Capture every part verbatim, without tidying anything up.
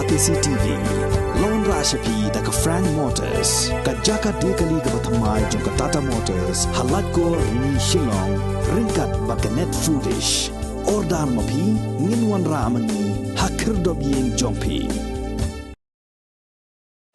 K C T V. La wanrah sha phi da ka Frank Motors, ka jaka die kali kaba thymmai jong ka Tata Motors, ha Laitkor, Rni, Shillong, ryngkat bad ka Net Foodish. Order ma phi, ngin wanrah ma ngi ha khyrdop ïing jong phi.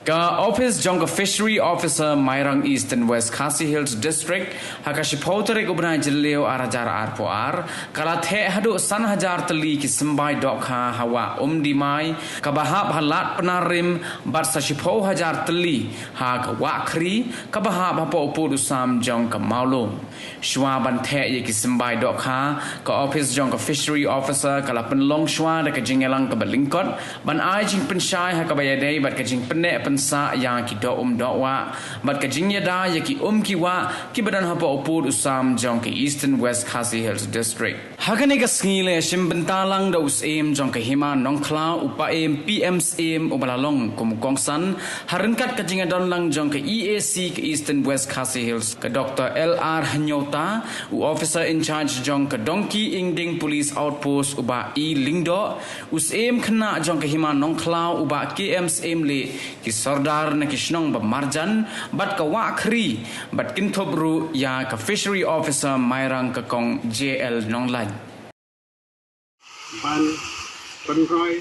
Ka office jong ka Fishery Officer Mairang East and West Khasi Hills District, ha ka shiphew tarik u bnai Jylliew ar hajar arphew ar, ka la theh haduh san hajar tylli ki symbai dohkha ha Wah Umdimai, kaba hap ha Lad Pynarrim, bad sa shiphew hajar tylli ha ka Wah Khri, kaba hap hapoh u pud u sam jong ka Mawlum. Shuwa ban theh ïa ki symbai dohkha, ka office jong ka Fishery Officer ka la pynlong shuwa da ka jingïalang kaba lyngkot, ban ai jingpynshai ha kaba ïadei bad ka jingpynneh pynsah ïa ki doh um doh wah, bad ka jingïada ïa ki um ki wah, kiba don hapoh u pud u sam jong ka Eastern West Khasi Hills District. Ha kane ka sngi la shim bynta lang da u Syiem jong ka Hima Nongkhlaw, u Paiem P M Syiem, uba la long kum u kongsan ha ryngkat ka jingïadon lang jong ka E A C ka Eastern West Khasi Hills, ka Doktor L R Hynñiewta, u Officer in Charge jong ka Dongki Ingding Police Outpost, u Bah E Lyngdoh, u Syiem Khynnah jong ka Hima Nongkhlaw, u Bah K M Syiemlieh, ki sordar na ki shnong ba marjan, bad ka Wah Khri, bad kynthup ruh ïa ka Fishery Officer Mairang, ka Kong J L Nonglait. Ban pynroi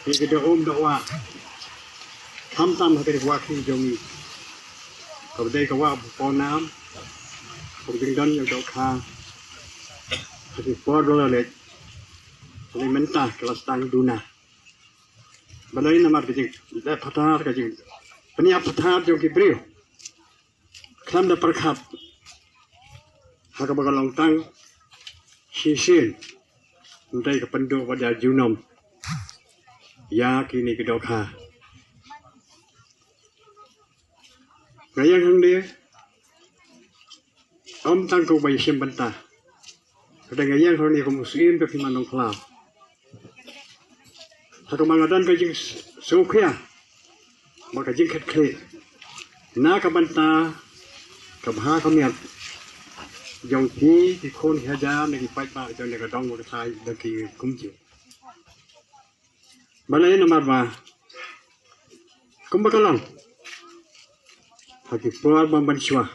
ïa ki doh um doh wah, khamtam ha ka Wah Khri jong ngi, kaba dei ka wah ba paw nam, kaba dei ka don ïa ka dohkha ha ki por ba la leit. Balei mynta ka la sdang duna? Balei? Namar ka jingïap pyrthei, ka jingpynïap pyrthei jong ki briew, khlem da pyrkhat ha kaba ka long tang shisien, hynrei ka pynduh bad ïa junom ïa kine ki dohkha. Nga ïeng hangne ym tang kum uba ïashim bynta, hynrei nga ïeng hangne kum u Syiem ka Hima Nongkhlaw, ha kaba nga don ka jingsngewkhia bad ka jingkitkhlieh na ka bynta ka bha ka miat jong ki, ki khun ki hajar na ki paidbah jong ka dong bad ka thaiñ jong ki kumjuh. Balei? Namar ba kumba ka long ha ki por bym mynshuwa,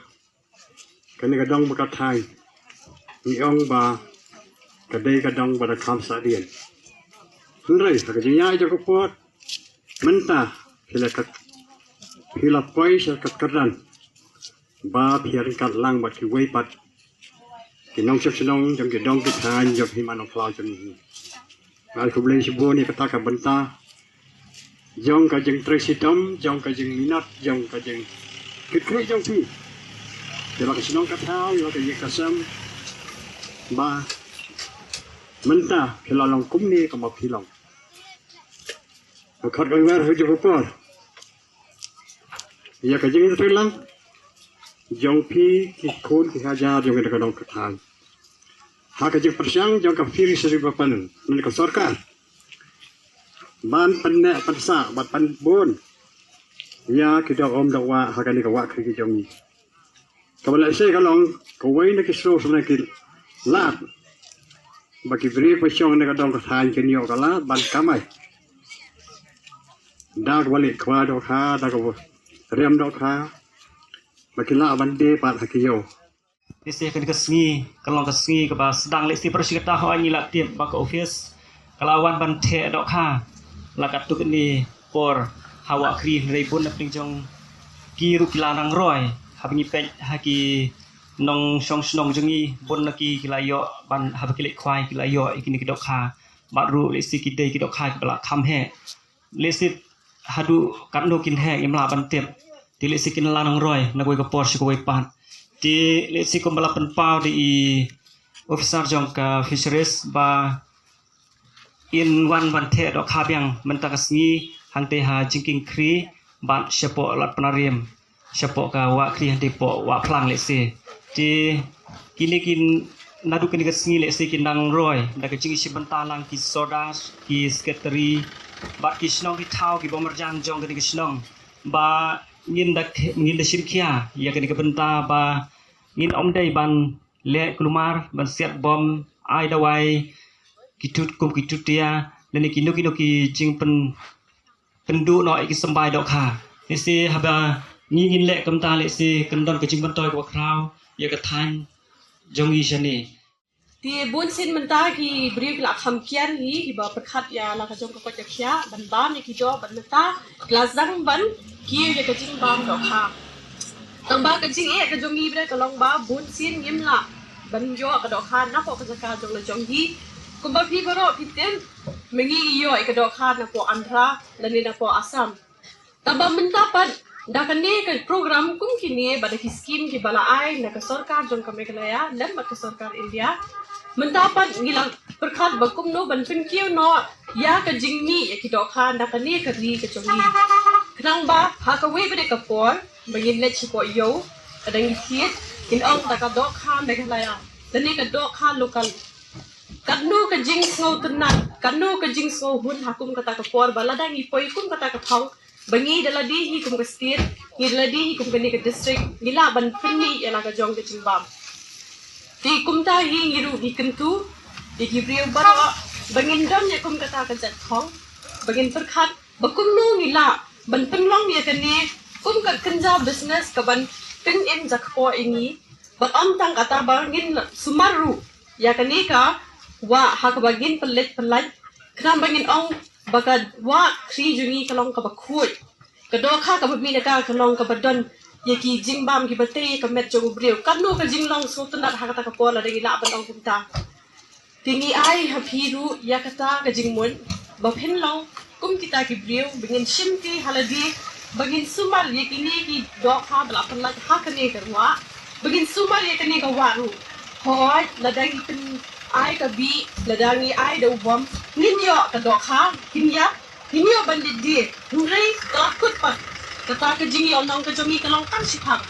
kane ka dong bad ka thaiñ ngi ong ba ka dei ka dong ba da kham sahdien. Hynrei ha ka jingïaid jong ka por mynta, phi la kat, phi la poi sha ka kyrdan ba phi ryngkat lang bad kiwei pat ki nongshong shnong jong ki dong ki thaiñ jong Hima Nongkhlaw jong ngi. Nga ai khublei shibun ïa kata ka bynta jong ka jingtrei shitom, jong ka jingminot, jong ka jingkitkhlieh jong phi ïa la ka shnong ka thaw, ïa la ka ïing ka sem, ba mynta phi la long kumne kumba phi long. Ka khot ka wer ha ka juh ka por ïa ka jingïatreilang jong phi ki khun ki hajar jong ka dong ka thaiñ, ha ka jingpyrshang jong ka Fisheries Department, ne ka sorkar, ban pynneh pynsah, ban pynbun ïa ki doh um doh wah ha kane ka Wah Khri ka jong ngi. Kaba lehse ka long kawei na ki source, na ki lad ba ki briew ba shong na ka dong ka thaiñ kin ïoh ka lad ban kamai da kaba leit khwai dohkha, da kaba riam dohkha, ba ki lah ban die pat ha ki ïew. Lehse kane ka sngi ka long ka sngi kaba sdang, lehse para shi katta hooid ngi la tip ba ka office ka la wan ban theh dohkha, la katto katne por ha Wah Khri, hynrei bun na pdeng jong ki ruh ki la nang roi. Haba ngi peit ha ki nongshong shnong jong ngi, bun na ki ki la ïoh ban, haba ki leit khwai ki la ïoh ïa kine ki dohkha. Bad ruh lehse ki dei ki dohkha kiba la kham heh. Lehse haduh katno kin heh ngim lah ban tip. Te lehse kin la nang roi na kawei ka por sha kawei pat. Te lehse kumba la pynpaw da i officer jong ka Fisheries ba in wan ban theh dohkha biang mynta ka sngi hangtei ha Jingkieng Khri bad shapoh Lad Pynariem, shapoh ka Wah Khri hangtei poh Wah Phlang lehse. Te kine kin, naduh kane ka sngi lehse kin nang roi da ka jingïashim bynta lang ki sordar, ki secretary bad ki shnong ki thaw, ki bym marjan jong kane ka shnong, ba ngin da, ngin da shim khia ïa kane ka bynta ba ngin ym dei ban leh kulmar, ban siat bom, ai dawai ki tut kum ki tutia, lane kino kino ki jingpyn pynduh noh ïa ki symbai dohkha. Lehse haba ngi ngin leh kumta, lehse kan don ka jingmyntoi kaba khraw ïa ka thaiñ jong ngi shane. Te bun sien mynta ki briew ki la kham kiar hi, kiba pyrkhat ïa la ka jong ka koit ka khiah ban bam ïa ki doh, ban mynta ki la sdang ban kiew ïa ka jingbam dohkha. Tangba ka jingeh ka jong ngi briew ka long ba bun sien ngim lah ban ïoh ka dohkha napoh ka jaka jong la jong ngi. Kumba phi baroh phi tip, ma ngi ngi ïoh ïa ka dohkha napoh Andhra lane napoh Assam. Tangba mynta pat da kane ka program kum kine bad da ki skim kiba la ai na ka sorkar jong ka Meghalaya lem bad ka sorkar India, mynta pat ngi la pyrkhat ba kumno ban pynkiew noh ïa ka jingmih ïa ki dohkha na kane ka ri ka jong ngi. Khnang ba ha kawei pat ka por ba ngin leit shapoh ïew, lada ngi thied, ngin ong da ka dohkha Meghalaya lane ka dohkha local. Katno ka jingsngewtynnat, katno ka jingsngewhun ha kum kata ka por ba lada ngi poi kum kata ka thong, ba ngi da lade hi kum ka state, ngi da lade hi kum kane ka district, ngi lah ban pynmih ïa la ka jong ka jingbam. Te kumta hi ngi ruh ngi kyntu ïa ki briew baroh ba ngin don ïa kum kata ka jait thong, ba ngin pyrkhat ba kumno ngi lah ban pynlong ïa kane kum ka kynja business kaban pynim jakpoh ïa ngi. Bad ym tang kata, ba ngin sumar ruh ïa kane ka wah ha kaba ngin pynleit pynlait, khnang ba ngin ong ba ka wah khri jong ngi ka long kaba khuid. Ka dohkha kaba mih na ka ka long kaba don ïa ki jingbam kiba tei ïa ka met jong u briew. Katno ka jinglong sngewtynnat ha kata ka por lada ngi lah ban ong kumta. Te ngi ai ha phi ruh ïa kata ka jingmut ba phin long kum kita ki briew, ba ngin shim ki ha lade, ba ngin sumar ïa kine ki dohkha ba la pynlait ha kane ka wah, ba ngin sumar ïa kane ka wah ruh. Hooid, lada ngi pyn ai ka bih, lada ngi ai da u bom, ngin ïoh ka dohkha, ngin ïa, ngin ïoh ban leit die, hynrei ka la kut pat. Kata ka jingïohnong ka jong ngi ka long tang shiphang.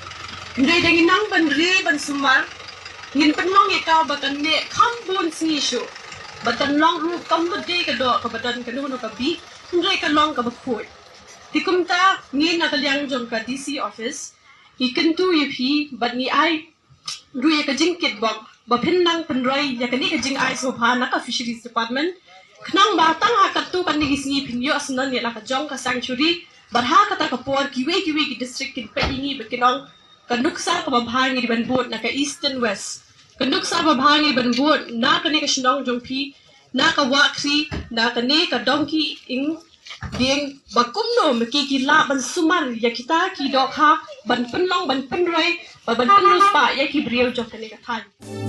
Hynrei da ngi nang ban ri ban sumar, ngin pynlong ïa ka ba kan neh kham bun sngi shuh. Ba kan long ruh kam pat dei ka doh kaba don kano kano ka bih, hynrei ka long kaba khuid. Te kumta ngi na ka liang jong ka D C office ngi kyntu ïa phi bad ngi ai ruh ïa ka jingkitbok ba phin nang pynroi ïa kane ka jingai sngewbha na ka Fisheries Department, khnang ba tang ha katto katne ki sngi phin ïoh syndon ïa la ka jong ka sanctuary. Bad ha kata ka por kiwei kiwei ki district kin peit ïa ngi bad kin ong, ka nuksa kaba bha ngi dei ban bud na ka Eastern West, ka nuksa ba bha ngi dei ban bud na kane ka shnong jong phi, na ka wah khri, na kane ka Dongki Ing Dieng, ba kumno ma ki ki lah ban sumar ïa kita ki dohkha ban pynlong, ban pynroi, ba ban pynriewspah ïa ki briew jong kane ka thaiñ.